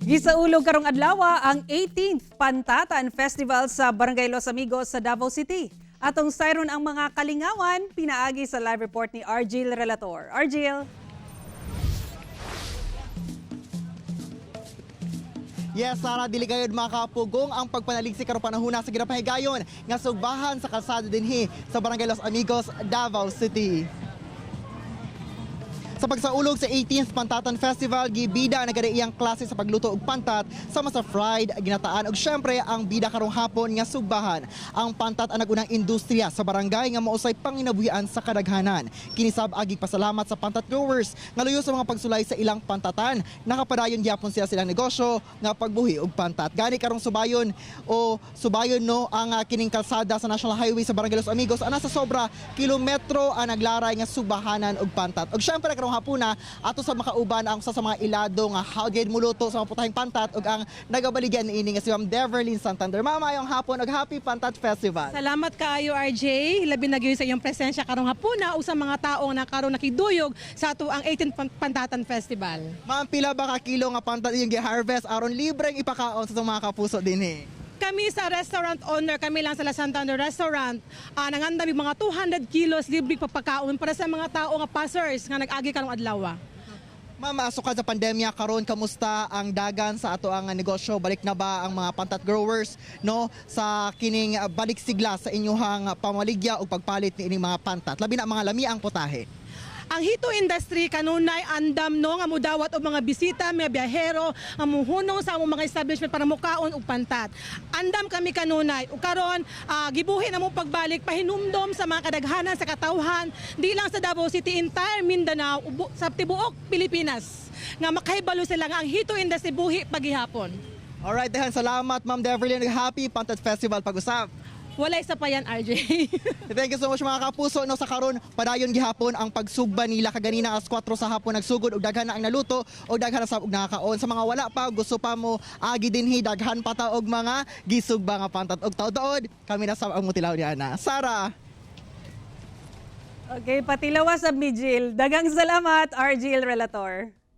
Gisaulog karong adlaw ang 18th Pantatan Festival sa Barangay Los Amigos sa Davao City. Atong sayron ang mga kalingawan pinaagi sa live report ni Argil Relator. Argil. Yes, Sara, dili gayud makapugong ang pagpanaligsik karong panahona sa ginapahigayon nga sugbahan sa kalsada dinhi sa Barangay Los Amigos, Davao City. Sa pagsaulog sa 18th Pantatan Festival, gibida na gani iyang klase sa pagluto og pantat sama sa fried, ginataan ug syempre ang bida karong hapon nga sugbahan. Ang pantat ang nagunang industriya sa barangay nga mausay panginabuhian sa kadaghanan. Kini sab agig pasalamat sa pantat growers nga luyo sa mga pagsulay sa ilang pantatan. Nakapadayon gyapon sila silang negosyo nga pagbuhi og pantat. Gani karong subayon o subayon no ang kining kalsada sa National Highway sa Barangay Los Amigos ana sa sobra kilometro ang naglaray nga subahanan og pantat. Og syempre karong hapuna ato sa makauban ang usa sa mga ilado nga how gid muluto sa mga putahing pantat ug ang nagabaligyan niini nga si Ma'am Deverlyn Santander. Ma'am, maayong hapon ug happy Pantat Festival. Salamat kaayo, RJ. Labi na gyud sa iyong presensya karong hapuna o sa mga taong nakaroon nakiduyog sa ato ang 18th Pantatan Festival. Ma'am, pila ba ka kilo nga pantat iyong gi-harvest aron libreng ipakaon sa itong mga kapuso dinhi? Kami sa restaurant owner, kami lang sa La Santander Restaurant, nangandam yung mga 200 kilos libre papakaon para sa mga tao nga passers nga nag-agi karong adlaw. Ma'am, sukad sa pandemya karon, kamusta ang dagan sa ato ang negosyo? Balik na ba ang mga pantat growers no sa kining balik sigla sa inyuhang pamaligya o pagpalit niining mga pantat? Labi na ang mga lamiang putahe. Ang hito industry kanunay andam no nga mudawat og mga bisita, mga biyahero, nga muhunong sa among mga establishment para mukaon og pantat. Andam kami kanunay ug karon gibuhi na mo pagbalik pahinumdom sa mga kadaghanan sa katawhan di lang sa Davao City, entire Mindanao, sa tibuok Pilipinas nga makahibalo sila nga ang hito industry buhi pagihapon. Alright, dahan salamat, Ma'am Deverlyn. Happy Pantat Festival pag-usap. Walay sa pa yan, RJ. Thank you so much, mga kapuso, no. Sa karon padayon gihapon ang pagsugba nila. Kaganina alas 4 sa hapon nagsugod og daghan na ang naluto og daghan na sa og nakakaon. Sa mga wala pa gusto pa mo agi dinhi, daghan pa ta og mga gisugba nga pantat og taod-taod kami na sa ang mutilaw ni ana. Sara. Okay, patilawas sa Migil. Daghang salamat, Argil Relator.